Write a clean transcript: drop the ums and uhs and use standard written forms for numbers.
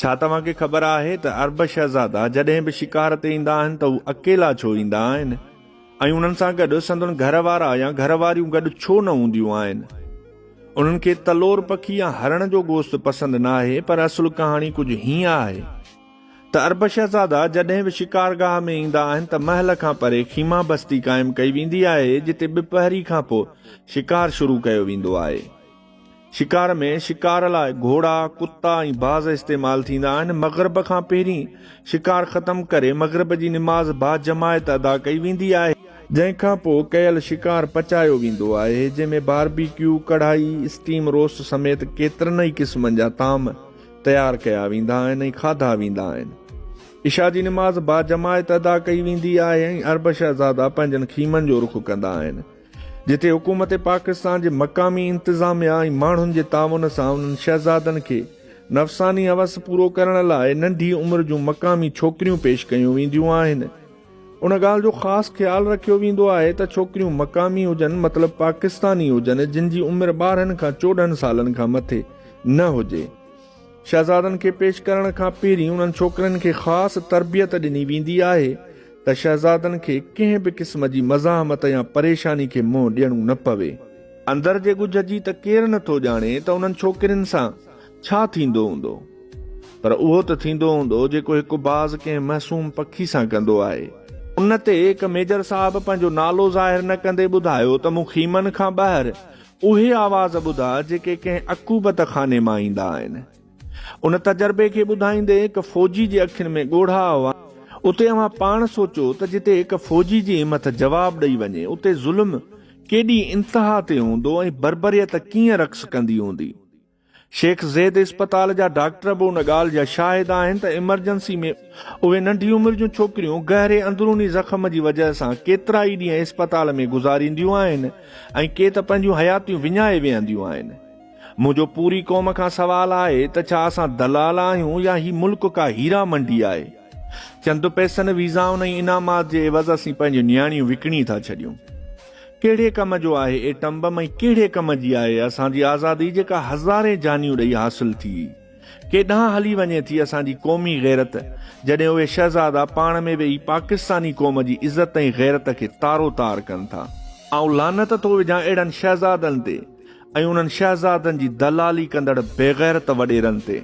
ڇا توهان کي خبر آهي ته عرب شهزادا جڏهن به شڪار تي ايندا آهن ته هو اڪيلا ڇو ايندا آهن ۽ انهن سان گڏ سندن گهر وارا يا گهر واريون گڏ ڇو نه هونديون آهن؟ انهن کي تلور پکي يا هرڻ جو گوشت پسند ناهي پر اصل ڪهاڻي ڪجهه هيئن آهي ته عرب شهزادا جڏهن به شڪارگاهه ۾ ايندا آهن ته محل کان پري خيما بستي قائم ڪئي ويندي آهي جتي ٻپهري کانپوء شڪار شروع ڪيو ويندو آهي. شڪار ۾ شڪار لاء گهوڙا، ڪتا ۽ باز استعمال ٿيندا آهن. مغرب کان پهرين شڪار ختم ڪري مغرب جي نماز باجماعت ادا ڪئي ويندي آهي. جنهن کان پوء ڪيل شڪار پچايو ويندو آهي، جنهن ۾ باربي ڪيو، ڪڙهائي، اسٽيم روسٽ سميت ڪيترن ئي قسمن جا طعام تيار ڪيا ويندا آهن ۽ کاڌا ويندا آهن. عشاء جي نماز باجماعت ادا ڪئي ويندي آهي ۽ عرب شهزادا پنهنجن خيمن جو رخ ڪندا آهن. جتي حڪومت پاڪستان جي مقامي انتظاميا ۽ ماڻهن جي تعاون سان انهن شهزادن کي نفساني حوس پورو ڪرڻ لاء ننڍي عمر جون مقامي ڇوڪريون پيش ڪيون وينديون آهن. ان ڳالهه جو خاص خيال رکيو ويندو آهي ته ڇوڪريون مقامي هجن مطلب پاڪستاني هجن جن جي عمر 12 کان 14 سالن کان مٿي نه هجي. شهزادن کي پيش ڪرڻ کان پهرين انهن ڇوڪرين کي خاص تربيت ڏني ويندي آهي ته شهزادن کي ڪنهن به قسم جي مزاحمت يا پريشاني کي منهن ڏيڻو نه پوي. اندر جي ڳجهه جي ته ڪير نه ٿو ڄاڻي ته انهن ڇوڪرين سان ڇا ٿيندو هوندو. پر اهو ته ٿيندو هوندو جيڪو هڪ باز ڪنهن معصوم پکي سان ڪندو آهي. ان تي هڪ ميجر صاحب پنهنجو نالو ظاهر نه ڪندي ٻڌايو ته مون خيمن کان ٻاهر اهي آواز ٻڌا جيڪي ڪنهن عقوبت خاني مان ايندا آهن. ان تجربي کي ٻڌائيندي هڪ فوجي جي اکين ۾ ڳوڙها هئا. اتي اوهان پاڻ سوچو ته جتي هڪ فوجي جي همٿ جواب ڏئي وڃي اتي ظلم ڪيڏي انتها تي هوندو ۽ بربريت ڪيئن رقص ڪندي هوندي. شيخ زيد اسپتال جا ڊاڪٽر به ان ڳالهه جا شاهد آهن ته ايمرجنسي ۾ اهي ننڍي عمر جون ڇوڪريون گهري اندروني زخم جي وجهه سان ڪيترائي ڏينهن اسپتال ۾ گذارينديون آهن ۽ ڪي ته پنهنجون حياتيون وڃائي ويهنديون آهن. منهنجو پوري قوم کان سوال آهي ته ڇا اسان دلال آهيون يا هي ملڪ ڪا هيرا منڊي آهي؟ چند پئسن، ويزائن ۽ انعامات جي عيوض اسين پنهنجون نياڻيون وڪڻي ٿا ڇڏيون. ڪهڙي ڪم جو آهي ايٽم بم ۽ ڪهڙي ڪم جي آهي اسان جي آزادي جيڪا هزارين جانيون ڏئي حاصل ٿي. ڪيڏانهن هلي وڃي ٿي اسان جي قومي غيرت جڏهن اهي شهزادا پاڻ ۾ ويهي پاڪستاني قوم جي عزت ۽ غيرت کي تارو تار ڪن ٿا. آئون لعنت ٿو وجهان اهڙن شهزادن تي ۽ انهن شهزادن جي دلالي ڪندڙ بيغيرت وڏيرن تي.